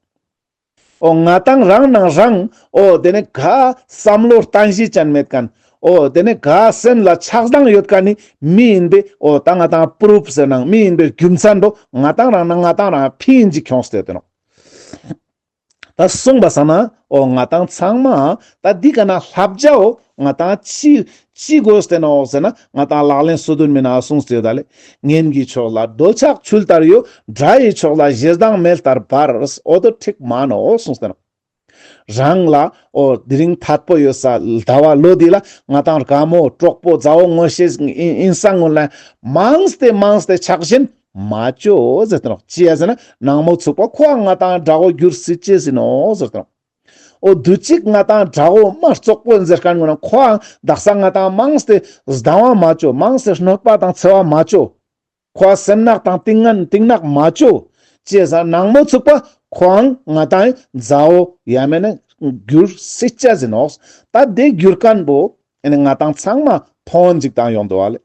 འོ་ང་ཏང་རང་ནང་རང་འོ་དེ་ནི་ག་བསམ་བློ་བརྟན་གཞི་ཅན་མེད་མཁན། འོ་དེ་ནི་ག་སེམས་ལ་ཆགས་སྡང་ཡོད་མཁན་ནི་མི་ཡིན་པའི་འོ་ད་ང་ཏང་པུ་རུབ་ཟེར་ནང་མི་ཡིན་པའི་རྒྱུ་མཚན་པོ་ང་ཏང་རང་ནང་ང་ཏང་རང་ཕི་ཡིན་ཅིག་ཁྱོངས་ཏེ་ཡོད་དེ་ནོག་ད་སོང་པ་སང་ན་འོ་ང་ཏང་ཚང་མ་ད་འདི་ག་ན་བསླབ་བྱའོ་ང་ཏང་ཅི་ཅི་དགོས་ཏེ་ནོག་ཟེར་ན་ང་ཏང་ལག་ལེན་སོ་བདུན་མའི་ནང་གསུངས་ཏེ་ཡོད་ད་ལེ། གཉེན་གྱི་ཕྱོགས་ལ་འདོད་ཆགས་ཆུ་ལྟར་གཡོ། དགྲ་ཡི་ཕྱོགས་ལ་ཞེ་སྡང་མེ་ལྟར་འབར། འོ་དོ་ཁྲིག་མ་ནོག་གསུངས་ཏེ་ནོག་རང་ལ་འོ་དེ་རིང་ཐད་པོ་ཡོད་ས་ཟླ་བ་ལོ་འདི་ལ་ང་ཏང་དགའ་མོ་གྲོགས་པོ་མཛའ་བོ་ངོ་ཤེས་ཡིན་ས་ངོ་ལ་མང་སྟེ་མང་སྟེ་ཆགས་ཞེན་མ་བཅོ་ཟེར་ཏེ་ནོག་ཅི་ཡ་ཟེར་ན་ནང་མོ་ཚུགས་པ་ཁོ་ང་ཏང་དགྲ་བོ་གྱུར་སྲིད་ཅེས་ཡིན་ནོག་ཟེར་ཏེ་ནོག་འོ་དུ་ཅིག་ང་ཏང་དགྲ་བོ་མ་བཙོག་པོ་ཟེར་མཁན་ངོ་ན་ཁོ་དག་ས་ང་ཏང་མང་སྟེ་སྡང་བ་མ་བཅོ། མང་སྟེ་གནོད་པ་དང་འཚེ་བ་མ་བཅོ། ཁོ་སེམས་ནག་དང་གཏིང་ངན་གཏིང་ནག་མ་བཅོ། ཅེས་ནང་མོ་ཚུགས་པ་ཁོའང་ང་ཏང་མཛའ་བོ་ཡ་མེད་ན་གྱུར་སྲིད་ཅེས་ཡིན་ནོག་ད་དེ་གྱུར་མཁན་པོ་ཨེ་ནི་ང་ཏང་ཚང་མ་མཐོང་ཅིག་བཏང་ཡོང་འདུག་བ་ལེ།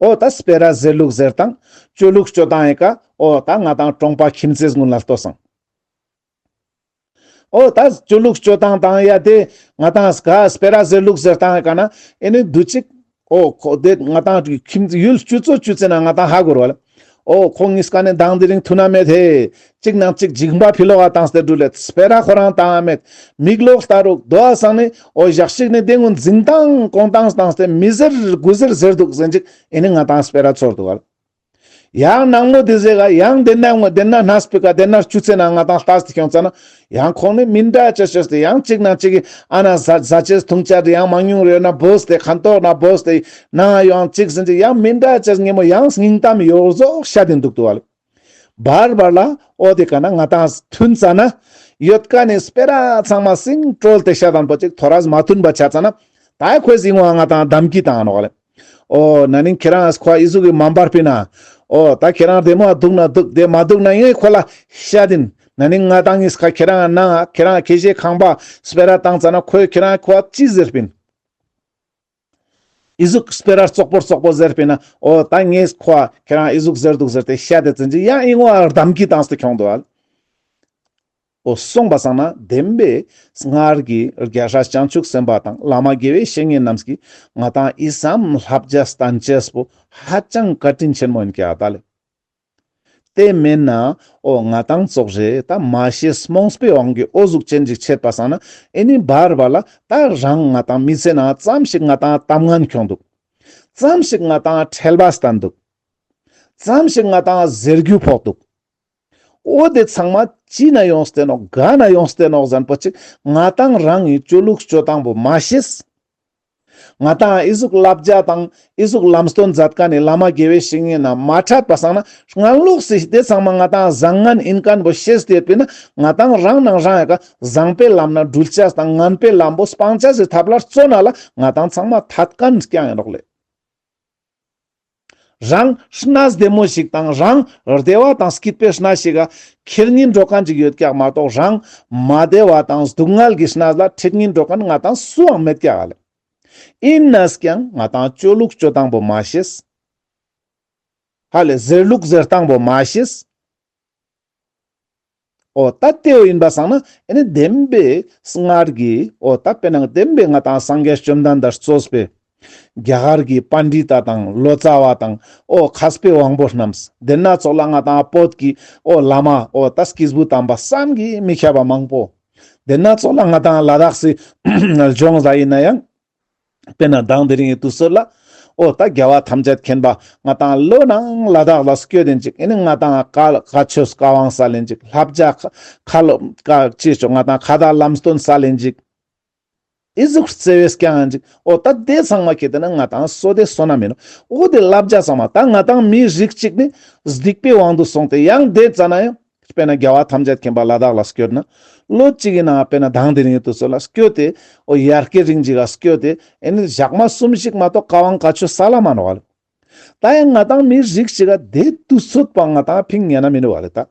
འོ་ད་སྤེ་ར་ཟེར་ལུགས་ཟེར་སྟངས་སྤྱོད་ལུགས་སྤྱོད་སྟངས་ཡི་ཀ་འོ་ད་ང་ཏང་གྲོང་པ་ཁྱིམ་མཚེས་ཀུན་ལ་ལྟོས་སང་། འོ་ད་སྤྱོད་ལུགས་སྤྱོད་སྟངས་དང་ཡ་དེ་ང་ཏང་ག་སྤེ་ར་ཟེར་ལུགས་ཟེར་སྟངས་ཡི་ཀ་ན་ཨེ་ནི་དུ་ཅིག་འོ་ཁོ་དེ་ང་ཏང་ཁྱིམ་ཡུལ་སྤྱི་ཚོགས་སྤྱི་ཚེ་ན་ང་ཏང་ཧ་གོ་ར་བ་ལེ། འོ་ཁོ་གཉིས་ཀ་ནི་མདང་དེ་རིང་ཐུན་ན་མེད་དེ། གཅིག་ནང་གཅིག་འཇིགས་པ་ཕི་ལོག་ག་བཏང་སྟེ་འགྲུལ་ལེ། སྤེ་ར་ཁོ་རང་བཏང་ང་མེད། མིག་ལོག་ལྟ་རུག་དོ་བ་སང་ནི་འོ་ཞག་ཞིག་ནི་དེ་ངུན་འཛིང་བཏང་གོང་བཏང་བཏང་སྟེ་མི་ཟེར་དགུ་ཟེར་ཟེར་འདུག་ཟེར་ཅིག་ཨེ་ནི་ང་ཏང་སྤེ་ར་ཚོར་འདུག་བ་ལེ། ཡང་ནང་མོ་དེ་ཟེ་ག་ཡང་དེ་ན་ངོ་དེ་ན་ནས་པི་ཀ་དེ་ན་ཆུ་ཚེ་ན་ང་ཏང་ལྟ་སྟེ་ཁྱོང་ཙ་ན་ཡང་ཁོང་ནི་མི་འདྲ་ཅེས་ཅེས་ཏེ་ཡང་གཅིག་ན་གཅིག་གི་ཨ་ན་ཟ་ཟ་ཅེས་འཐུང་ཅེས་ཡང་མང་ཉུང་རེ་ན་བོས་ཏེ་ཁན་ཏོག་ན་བོས་ཏེ་ན་ཡང་གཅིག་ཟིན་ཅིག་ཡང་མི་འདྲ་ཅེས་ངེ་མོ་ཡང་སྙིང་གཏམ་ཡོག་ཟོག་ཤ་དིན་འདུག་ཏུ་བ་ལེ། བར་བར་ལ་འོ་དེ་ཀ་ན་ང་ཏང་མཐུན་ཙ་ན་ཡོད་ཀ་ནི་སྤེ་ར་ཚང་མ་སིང་ཀྲོལ་ཏེ་ཤ་དང་པོ་ཅིག་ཐོ་རས་མ་མཐུན་པ་ཆ་ཙ་ན་ད་ཁོས་སིང་བ་ང་ཏང་དམ་གི་བཏང་ནོག་ལེ། འོ་ན་ནིང་ཁྱེད་རང་ཁོ་ཨི་ཟུག་གི་མ་འབར་པིན་ན། འོ་ད་ཁྱེད་རང་བདེ་མོ་འདུག་ན་འདུག་བདེ་མ་འདུག་ན་ཡང་ཁོ་ལ་ཤ་དིན། ན་ནིང་ང་ཏང་ངིས་ཁ་ཁྱེད་རང་ན་ཁྱེད་རང་ཁྱེད་ཞེ་ཁང་པ་སྤེ་ར་བཏང་ཙ་ན་ཁོས་ཁྱེད་རང་ཁོ་ཅི་ཟེར་པིན། ཨི་ཟུག་སྤེ་ར་བཙོག་པོ་བཙོག་པོ་ཟེར་པིན་ན། འོ་ད་ངས་ཁོ་ཁྱེད་རང་ཨི་ཟུག་ཟེར་འདུག་ཟེར་ཏེ་ཤ་དེ་ཙན་ཅིག་ཡང་ཨི་ངོ་ཨར་དམ་གི་བཏང་སྟེ་ཁྱོང་འདུག་ཨ། འོ་སོང་པ་སང་ན་བདེན་པའི་སྔར་གྱི་རྒྱལ་སྲས་བྱང་ཆུབ་སེམས་དཔའ་དང་བླ་མ་དགེ་བའི་བཤེས་གཉེན་རྣམས་ཀྱིས་ང་ཏང་ཨི་ཙམ་བསླབ་བྱ་བསྟན་ཅེས་པོ་ཧ་ཅང་བཀའ་དྲིན་ཆེན་མོ་ཡིན་ཀྱག་ད་ལེ། དེ་མེན་ན་འོ་ང་ཏང་ཙོགས་རེ་ད་མ་ཤེས་རྨོངས་པའི་དབང་གིས་འོ་ཟུག་ཅན་ཅིག་ཆད་པ་སང་ན་ཨེ་ནི་བར་བར་ལ་ད་རང་ང་ཏང་མི་ཚེ་ནང་ཙམ་ཞིག་ང་ཏང་གཏམ་ངན་ཁྱོང་འདུག་ཙམ་ཞིག་ང་ཏང་ཁྲེལ་བ་བསྟན་འདུག་ཙམ་ཞིག་ང་ཏང་ཟེར་རྒྱུ་ཕོག་འདུག་འོ་དེ་ཚང་མ་ཅི་ན་ཡོངས་ཏེ་ནོག་ག་ན་ཡོངས་ཏེ་ནོག་ཟན་པོ་ཅིག་ང་ཏང་རང་གི་སྤྱོད་ལུགས་སྤྱོད་སྟངས་པོ་མ་ཤེས། ང་ཏང་ཨི་ཟུག་བསླབ་བྱ་དང་ཨི་ཟུག་ལམ་སྟོན་མཛད་མཁན་ནི་བླ་མ་དགེ་བའི་བཤེས་གཉེན་ན་མ་འཕྲད་པ་སང་ན་སྔ་ལོགས་སི་དེ་ཚང་མ་ང་ཏང་བཟང་ངན་ཡིན་མཁན་པོ་ཤེས་ཏེ་ཡོད་པིན་ན་ང་ཏང་རང་ནང་རང་ཡ་ཀ་བཟང་པའི་ལམ་ན་འགྲུལ་ཅེས་དང་ངན་པའི་ལམ་པོ་སྤང་ཅེས་སི་ཐབས་ལ་བརྩོན་ན་ལ་ང་ཏང་ཚང་མ་ཐད་མཁན་རྐྱང་ཡིན་རོག་ལེ། རང་གནས་བདེ་མོ་ཞིག་དང་རང་བདེ་བ་དང་སྐྱིད་པའི་གནས་ཤིག་ག་ཁྱེར་ཉིན་འགྲོ་མཁན་ཅིག་ཡོད་ཀྱག་མ་གཏོགས་རང་མ་བདེ་བ་དང་སྡུག་བསྔལ་གྱི་གནས་ལ་ཁྲིད་ཉིན་འགྲོ་མཁན་ང་ཏང་སུའང་མེད་ཀྱག་ལེ། ཡིན་ནས་ཀྱང་ང་ཏང་སྤྱོད་ལུགས་སྤྱོད་སྟངས་པོ་མ་ཤེས། ཧ་ལེ་ཟེར་ལུགས་ཟེར་སྟངས་པོ་མ་ཤེས། འོ་ད་དེའོ་ཡིན་པ་སང་ན་ཨེ་ནི་བདེན་པའི་སྔར་གྱི་འོ་ད་དཔེར་ན་བདེན་པའི་ང་ཏང་སངས་རྒྱས་བཅོམ་ལྡན་འདས་གཙོས་པའི་ རྒྱ་གར་གྱི་པཎྜི་ཏ་དང་ལོ་ཙཱ་བ་དང་འོ་མཁས་པའི་དབང་པོ་རྣམས། དེ་ན་ཙོགས་ལ་ང་ཏང་བོད་ཀྱི་འོ་བླ་མ་འོ་ད་སྐྱེས་བུ་དམ་པ་བསམ་གྱིས་མི་ཁྱབ་པ་མང་པོ། དེ་ན་ཙོགས་ལ་ང་ཏང་ལ་དྭགས་སི་ལྗོངས་ལ་ཡིན་ན་ཡང་། དཔེར་ན་མདང་དེ་རིང་གི་དུས་ཚོད་ལ། འོ་ད་རྒྱལ་བ་ཐམས་ཅད་མཁྱེན་པ་ང་ཏང་ལོ་ནང་ལ་དྭགས་ལ་སྐྱོད་དེན་ཅིག་ཨེ་ནི་ང་ཏང་བཀའ་བཀའ་ཆོས་བཀའ་དབང་སལ་ལེན་ཅིག་བསླབ་བྱ་ཁ་ཁ་ལོ་བཀའ་ཅི་ཆོ་ང་ཏང་ཁ་བརྡ་ལམ་སྟོན་སལ་ལེན་ཅིག་ཨི་ཟུག་བརྩེ་བས་བསྐྱངས་ཡིན་ཅིག་འོ་ད་དེ་ཚང་མ་ཁྱེད་དེ་ན་ང་ཏང་སོ་དེ་སོ་ན་མིན་ནོ། འོ་དེ་བསླབ་བྱ་ཚང་མ་ད་ང་ཏང་མི་རིགས་གཅིག་ནི་སྡིག་པའི་དབང་དུ་སོང་སྟེ་ཡང་དེ་ཙ་ན་ཡང་། དཔེར་ན་རྒྱལ་བ་ཐམས་ཅད་མཁྱེན་པ་ལ་དྭགས་ལ་སྐྱོད་ན། ལོ་གཅིག་གི་ནང་དཔེར་ན་མདང་དེ་རིང་གི་དུས་ཚོད་ལ་སྐྱོད་དེ། འོ་ཡར་གེ་རིང་ཅིག་ག་སྐྱོད་དེ། ཨེ་ནི་ཞག་མ་གསུམ་ཞིག་མ་གཏོགས་བཀའ་དབང་བཀའ་ཆོས་སལ་ལ་མ་ནོག་ལེ། ད་ཡང་ང་ཏང་མི་རིགས་གཅིག་ག་དེ་དུས་ཚོད་པ་ང་ཏང་ཕིང་ཉན་ན་མི་ནུག་ལེ་ད།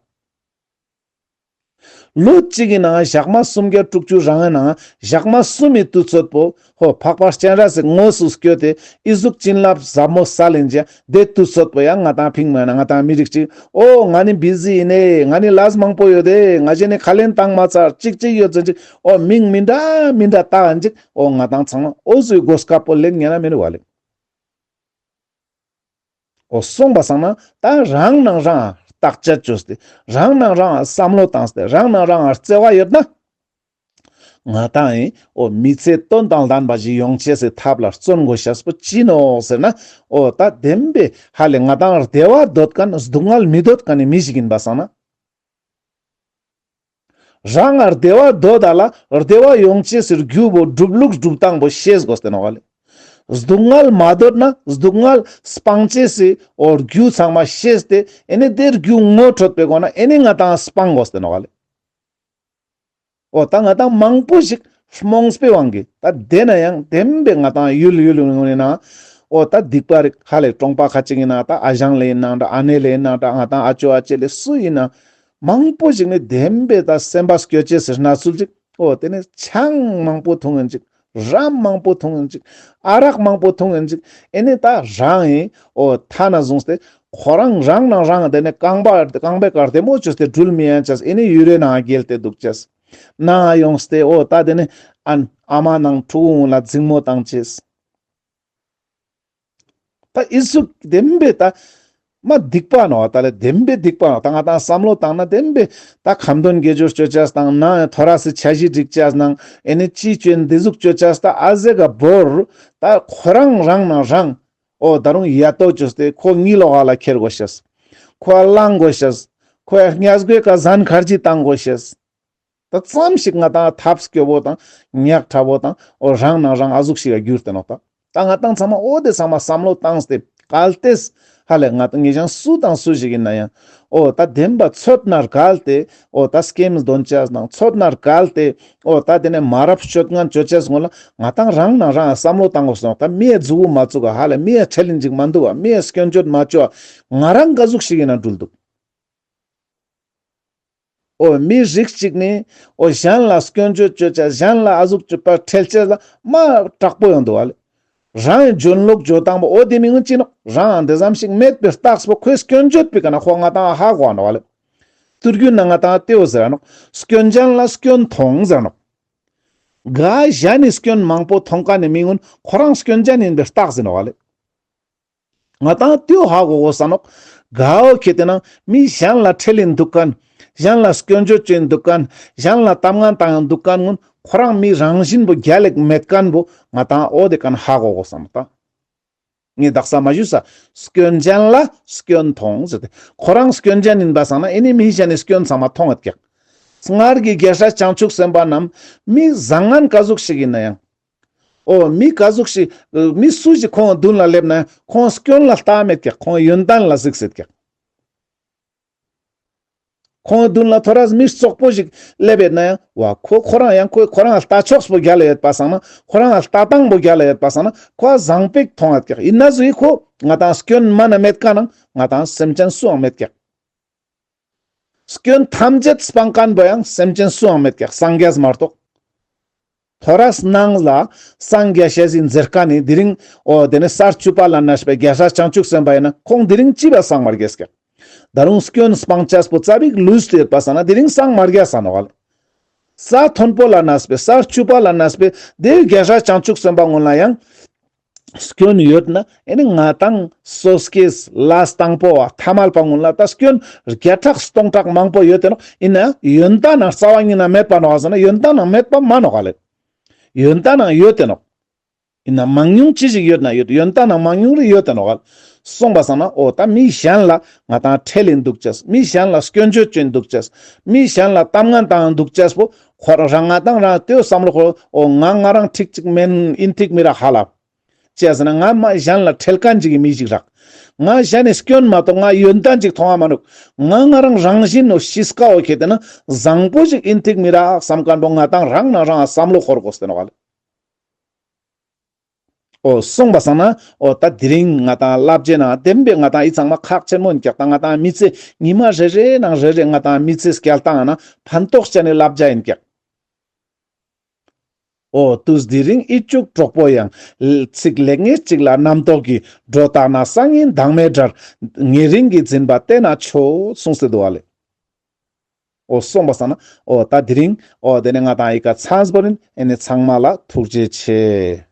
ལོ་གཅིག་གི་ནང་ཞག་མ་སུམ་བརྒྱ་དྲུག་ཅུ་རང་གི་ནང་ཞག་མ་གསུམ་མི་དུས་ཚོད་པོ། ཧོ་འཕགས་པ་སྤྱན་རས་གཟིགས་དངོས་སུ་སྐྱོད་དེ་ཨི་ཟུག་བྱིན་རླབས་ཟབ་མོ་སལ་ལེན་ཅིག་དེ་དུས་ཚོད་པོ་ཡང་ང་ཏང་ཕིང་མ་ན་ང་ཏང་མི་རིགས་གཅིག་འོ་ང་ནི་བི་ཟི་ཡིན་ནེ་ང་ནི་ལས་མང་པོ་ཡོད་དེ་ང་ཞེ་ནི་ཁ་ལེན་བཏང་མ་ཚར་ཅིག་ཅིག་ཡོད་ཟེར་ཅིག་འོ་མིང་མི་འདྲ་མི་འདྲ་བཏགས་ཡིན་ཅིག་འོ་ང་ཏང་ཚང་མ་འོ་ཟུག་གོ་སྐབས་པོ་ལེན་ཉན་ན་མི་ནུག་ལེ། འོ་སོང་པ་སང་ན་ད་རང་ནང་རང་བརྟག་དཔྱད་བཅོས་ཏེ་རང་ནང་རང་བསམ་བློ་བཏང་སྟེ་རང་ནང་རང་བརྩེ་བ་ཡོད་ན། ང་ཏང་ཨིན་འོ་མི་ཚེ་དོན་དང་ལྡན་པ་ཞིག་ཡོང་ཅེས་སི་ཐབས་ལ་བརྩོན་དགོས་ཤེས་པོ་ཅི་ནོག་ཟེར་ན། འོ་ད་བདེན་པའི་ཧ་ལས་ང་ཏང་བདེ་བ་འདོད་མཁན་སྡུག་བསྔལ་མི་འདོད་མཁན་ནི་མི་ཞིག་ཡིན་པ་སང་ན། རང་ང་བདེ་བ་འདོད་ད་ལ་བདེ་བ་ཡོང་ཅེས་སི་རྒྱུ་བོ་སྒྲུབ་ལུགས་སྒྲུབ་སྟངས་པོ་ཤེས་དགོས་ཏེ་ནོག་ལེ། སྡུག་བསྔལ་མ་འདོད་ན་སྡུག་བསྔལ་སྤང་ཅེས་སི་འོ་རྒྱུ་ཚང་མ་ཤེས་ཏེ་ཨེ་ནི་དེ་རྒྱུ་ངོ་འཕྲོད་པའི་སྒོ་ན་ཨེ་ནི་ང་ཏང་སྤང་དགོས་ཏེ་ནོག་ལེ། འོ་ད་ང་ཏང་མང་པོ་ཞིག་རྨོངས་པའི་དབང་གིས་ད་དེ་ན་ཡང་བདེན་པའི་ང་ཏང་ཡུལ་ཡུལ་ཡོང་ནི་ན། འོ་ད་སྡིག་པ་རིགས་ཧ་ལས་གྲོང་པ་ཁ་ཅིག་ཡིན་ན་ད་ཨ་ཞང་ལེ་ཡིན་ན་འདྲ་ཨ་ནེ་ལེ་ཡིན་ན་འདྲ་ང་ཏང་ཨ་ཅོ་ཨ་ཅེ་ལེ་སུ་ཡིན་ན། མང་པོ་ཞིག་ནི་བདེན་པའི་ད་སེམས་པ་སྐྱོ་ཅེས་སི་གནས་ཚུལ་ཅིག་འོ་དེ་ནི་ཆང་མང་པོ་འཐུང་ཡིན་ཅིག་རམ་མང་པོ་འཐུང་ཡིན་ཅིག་ཨ་རག་མང་པོ་འཐུང་ཡིན་ཅིག་ཨེ་ནི་ད་རང་ཡིན་འོ་ཐ་ན་བཟུང་སྟེ་ཁོ་རང་རང་ནང་རང་དེ་ནི་རྐང་པ་རྐང་པའི་ཀ་རྡེ་མོ་བཅོས་ཏེ་འགྲུལ་མི་ཡན་ཅེས་ཨེ་ནི་ཡུ་རེ་ནང་འགྱེལ་ཏེ་འདུག་ཅེས་ན་ཡོང་སྟེ་འོ་ད་དེ་ནི་ཨན་ཨ་མ་ནང་ཕྲུ་གུ་ལ་འཛིང་མོ་བཏང་ཅེས། ད་ཨི་ཟུག་བདེན་པའི་ད་མ་སྡིག་པ་ནོག་ད་ལེ་བདེན་པའི་སྡིག་པ་ནོག་ད་ང་ཏང་བསམ་བློ་བཏང་ན་བདེན་པའི་ད་ཁ་འདོན་དགེ་སྦྱོར་ཅོ་ཅེས་དང་ན་ཐོ་རས་སི་འཆར་གཞི་སྒྲིག་ཅེས་ནང་ཨེ་ནི་ཅི་ཅོ་ཡིན་འདི་ཟུག་ཅོ་ཅེས་ད་ཨ་ཟེ་ག་བོར་ད་ཁོ་རང་རང་ནང་རང་འོ་ད་རུང་ཡ་ཏོ་ཅོས་ཏེ་ཁོ་གཉིད་ལོག་ག་ལ་ཁྱེར་དགོས་ཤེས། ཁོ་ལངས་དགོས་ཤེས། ཁོ་ཡ་སྨྱས་སྒོའི་ཀ་ཟན་ཁར་ཇི་བཏང་དགོས་ཤེས། ད་ཙམ་ཞིག་ང་ཏང་ཐབས་སྐྱོ་བོ་དང་ཉག་ཕྲ་བོ་དང་འོ་རང་ནང་རང་ཨ་ཟུག་ཞིག་ག་གྱུར་ཏེ་ནོག་ད། ད་ང་ཏང་ཚང་མ་འོ་དེ་ཚང་མ་བསམ་བློ་བཏང་སྟེ་གལ་ཏེ་ཧ་ལས་ང་ཏང་ངེད་ཅག་སུ་དང་སུ་ཞིག་ཡིན་ན་ཡང་འོ་ད་བདེན་པ་ཚོད་ན་གལ་ཏེ་འོ་ད་སྐེམ་འདོན་ཅེས་དང་ཚོད་ན་གལ་ཏེ་འོ་ད་དེ་ནས་མ་རབས་སྤྱོད་ངན་ཅོ་ཅེས་སྔོན་ལ་ང་ཏང་རང་ནང་རང་བསམ་བློ་བཏང་དགོས་སོང་། ད་མིའི་མཛུ་གུ་མ་བཙུགས་ག་ཧ་ལས་མིའི་ཁྲེལ་ལིན་ཅིག་མ་འདུག་ག་མིའི་སྐྱོན་བརྗོད་མ་ཅོ་ག་ང་རང་ག་ཟུག་ཞིག་ཡིན་ན་འགྲུལ་འདུག་འོ་མི་རིགས་གཅིག་ནི་འོ་གཞན་ལ་སྐྱོན་བརྗོད་ཅོ་ཅེས་གཞན་ལ་ཨ་ཟུག་ཅོ་པ་ཁྲེལ་ཅེས་ལ་མ་དྲག་པོ་ཡོང་འདུག་བ་ལེ། རང་ཡི་འཇོན་ལོག་འཇོ་དང་པོ་འོ་དེ་མི་ངོ་ཅི་ནོག་རང་འདི་ཙམ་ཞིག་མེད་པའི་རྟགས་པོ་ཁོའི་སྐྱོན་བརྗོད་པའི་ཀ་ན་ཁོ་ང་ཏང་ཧ་གོ་ནོག་བ་ལེ། དུར་རྒྱུན་ན་ང་ཏང་ཏེའོ་ཟེར་ནོག་སྐྱོན་ཅན་ལ་སྐྱོན་མཐོང་ཟེར་ནོག་ག་གཞན་ནི་སྐྱོན་མང་པོ་མཐོང་མཁན་ནི་མི་ངོ་ཁོ་རང་སྐྱོན་ཅན་ཡིན་པའི་རྟགས་ཟེར་ནོག་བ་ལེ། ང་ཏང་ཏེའོ་ཧ་གོ་གོས་ས་ནོག་གའོ་ཁེ་ཏེ་ན་མི་གཞན་ལ་ཁྲེལ་ལིན་འདུག་མཁན། གཞན་ལ་སྐྱོན་བརྗོད་ཅོ་ཡིན་འདུག་མཁན། གཞན་ལ་གཏམ་ངན་བཏང་ཡིན་འདུག་མཁན་ཀུན་ཁོ་རང་མི་རང་བཞིན་པོ་རྒྱལ་ལེགས་མེད་མཁན་པོ་ང་ཏང་འོ་དེ་ཀ་ན་ཧ་གོ་གོས་ས་ནོག་ད། ངས་དག་ས་མ་ཞུས་ས། སྐྱོན་ཅན་ལ་སྐྱོན་མཐོང་ཟེར་ཏེ། ཁོ་རང་སྐྱོན་ཅན་ཡིན་པ་སང་ན་ཨེ་ནི་མི་གཞན་ནི་སྐྱོན་ཚང་མ་མཐོང་ཡོད་ཀྱག་སྔར་གྱི་རྒྱལ་སྲས་བྱང་ཆུབ་སེམས་དཔའ་རྣམས་མི་བཟང་ངན་ག་ཟུག་ཞིག་ཡིན་ན་ཡང་། འོ་མི་ག་ཟུག་ཞིག་མི་སུ་ཞིག་ཁོང་མདུན་ལ་སླེབས་ན་ཁོང་སྐྱོན་ལ་ལྟ་མེད་ཀྱག་ཁོང་ཡོན་ཏན་ལ་གཟིགས་སེད་ཀྱག་ཁོང་མདུན་ལ་ཐོ་རས་མི་རྩོག་པོ་ཞིག་སླེབས་ཡོད་ན་ཡང་བ་ཁོ་ཁོ་རང་ཡང་ཁོ་ཁོ་རང་ལ་ལྟ་ཕྱོགས་པོ་རྒྱལ་ལ་ཡོད་པ་སང་ན་ཁོ་རང་ལ་ལྟ་སྟངས་པོ་རྒྱལ་ལ་ཡོད་པ་སང་ན་ཁོ་བཟང་པོ་མཐོང་ཡོད་ཀྱག་ཡིན་ན་ཟུག་ཁོ་ང་ཏང་སྐྱོན་མ་ན་མེད་མཁན་ནང་ང་ཏང་སེམས་ཅན་སུའང་མེད་ཀྱག་སྐྱོན་ཐམས་ཅད་སྤང་མཁན་པོ་ཡང་སེམས་ཅན་སུའང་མེད་ཀྱག་སངས་རྒྱས་མ་གཏོགས། ཐོ་རས་ནང་ལ་སངས་རྒྱས་ཤེས་ཡིན་ཟེར་མཁན་ནི་དེ་རིང་འོ་དེ་ནི་ས་བཅུ་པ་ལ་གནས་པའི་རྒྱལ་སྲས་བྱང་ཆུབ་སེམས་དཔའ་ཡིན་ན་ཁོང་དེ་རིང་ཅི་བ་སངས་མ་རྒྱས་ཀྱག་ད་རུང་སྐྱོན་སྤང་ཅེས་པོ་ཙ་པིག་ལུས་ཏེ་ཡོད་པ་སང་ན་དེ་རིང་སངས་མ་རྒྱས་ས་ནོག་བ་ལེ། ས་མཐོན་པོ་ལ་གནས་པའི་ས་བཅུ་པ་ལ་གནས་པའི་དེ་རྒྱལ་སྲས་བྱང་ཆུབ་སེམས་དཔའ་ཀུན་ལ་ཡང་། སྐྱོན་ཡོད་ན་ཨེ་ནི་ང་དང་སོ་སྐྱེས་ལ་དང་པོ་བ་ཐ་མལ་པ་ཀུན་ལ་ད་སྐྱོན་བརྒྱ་ཕྲག་སྟོང་ཕྲག་མང་པོ་ཡོད་དེ་ནོག། ཨིན་ན་ཡོན་ཏན་ནང་རྩ་བ་ཉིད་ན་མེད་པ་ནོག་ཟེར་ན་ཡོན་ཏན་ནང་མེད་པ་མ་ནོག་ལེ། ཡོན་ཏན་ནང་ཡོད་དེ་ནོག། ཨིན་ན་མང་ཉུང་ཅི་ཞིག་ཡོད་ན་ཡོད། ཡོན་ཏན་ནང་མང་ཉུང་རེ་ཡོད་དེ་ནོག་ལེ། སོང་པ་སང་ན་འོ་ད་མི་གཞན་ལ་ང་དང་ཁྲེལ་ལིན་འདུག་ཅེས། མི་གཞན་ལ་སྐྱོན་བརྗོད་ཅོ་ཨིན་འདུག་ཅེས། མི་གཞན་ལ་གཏམ་ངན་བཏང་འདུག་ཅེས་པོ་ཁོ་རང་ང་དང་རང་ལྟོས་བསམ་བློ་འཁོར། འོ་ང་ང་རང་ཁྲིག་ཅིག་མེན་ཨིན་ཐིག་མི་རག་ཧ་ལ། ཅི་ཟེར་ན་ང་མ་གཞན་ལ་ཁྲེལ་མཁན་ཅིག་གི་མི་ཞིག་རག། ང་གཞན་ནི་སྐྱོན་མ་གཏོགས་ང་ཡོན་ཏན་ཅིག་མཐོང་ང་མ་ནུག། ང་ང་རང་རང་བཞིན་ནོ་གཤིས་ཀ་འོ་ཁེ་དེ་ན་བཟང་པོ་ཞིག་ཨིན་ཐིག་མི་རག་བསམ་མཁན་པོ་ང་དང་རང་ན་རང་བསམ་བློ་འཁོར་དགོས་ཏེ་ནོག་ལེ། འོ་སོང་པ་སང་ན་འོ་ད་དེ་རིང་ང་དང་བསླབ་བྱའི་ནང་བདེན་པའི་ང་དང་ཨི་ཚང་མ་ཁག་ཆེན་མོ་ཨིན་ཀྱག། ད་ང་དང་མི་ཚེ་ཉི་མ་རེ་རེ་ནང་རེ་རེ་ང་དང་མི་ཚེ་སྐྱེལ་སྟངས་ན་ཕན་ཐོགས་ཅན་ནི་བསླབ་བྱ་ཨིན་ཀྱག། འོ་དུས་དེ་རིང་ཨི་ཅུག་གྲོགས་པོ་ཡང་། ཚིག་ལེགས་ཉེས་གཅིག་ལ་རྣམ་རྟོག་གིས། སྒྲོ་བཏགས་ན་སང་ཉིན་དྭངས་མའི་སྒྲར། ཉེ་རིང་གི་འཛིན་པ་བསྟེན་ན་མཆོག་གསུངས་ཏེ་འདུག་ལེ། འོ་སོང་པ་སང་ན་འོ་ད་དེ་རིང་འོ་དེ་ནི་ང་དང་ཨི་ཀ་ཚང་པོ་ཨིན། ཨེ་ནི་ཚང་མ་ལ་ཐུགས་རྗེ་ཆེ།